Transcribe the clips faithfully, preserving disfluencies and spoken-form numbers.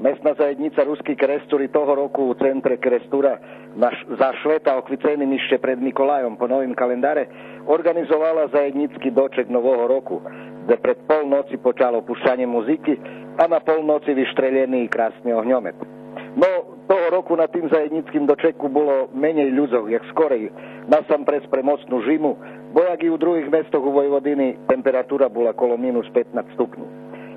Месна заєднїца Руски Керестур и того року у Центре Керестура на ш-, за швета, охвиценим ище пред Николайом по новим календаре, орґанизовала заєднїцки дочек Нового року, дзе пред полноци почало пущанє музики, а на полноци виштрелєни и красни огньомет. Но, того року на тим заєднїцким дочеку було менєй людзох, як скорей, насампредз пре моцну жиму, бо як и у других местох у Войводини, температура була коло минус петнац ступнї.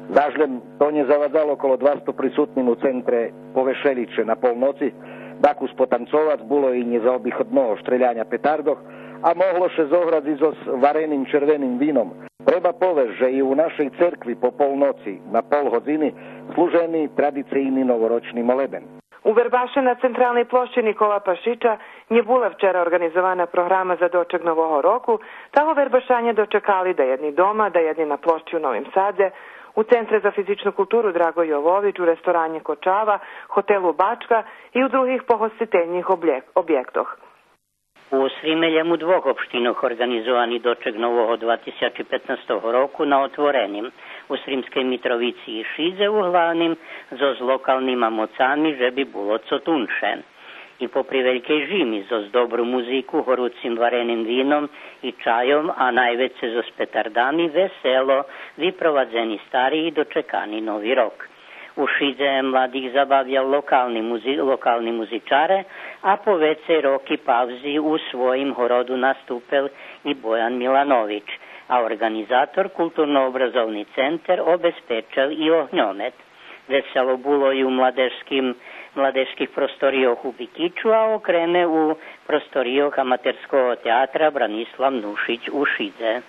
Заш лєм то нє завадзало коло двасто присутним у Центре повешелїц ше на полноци, дакус потанцовац, було и нєзаобиходного штреляня петардох, а могло ше зограц и зоз вареним червеним вином. Треба повесц же и у нашей церкви по полноци на пол годзини служени традицийни новорочни молебен. У Вербаше на централней площи Никола Пашича нє була вчера орґанизована програма за дочек Нового року, та го Вербашаня дочекали даєдни дома, даєдни на площи у Новим Садзе, у Центре за физичну културу Драго Йовович, у ресторані Кочава, хотелу Бачка и у других погостительних облєк-, обєктох. У Сриме лєм у двох општинох орґанизовани дочек Нового два тисячи петнастого року на отвореним, у Сримскей Митровици и Шидзе, углавним зоз локалнима моцами же би було цо тунше. И попри велькей жими зоз добру музику, горуцим вареним вином и чайом, а найвецей зоз петардами, весело випровадзени стари и дочекани Нови рок. У Шидзе младих забавял локални музи-, локални музичаре, а по вецей роки павзи у своїм городу наступел и Боян Миланович, а орґанизатор Културно-образовни центер обезпечел и огньомет. Весело було и у младежским, младежских просторийох у Бикичу, а окреме у просторийох Аматерского театра Бранислав Нушич у Шидзе.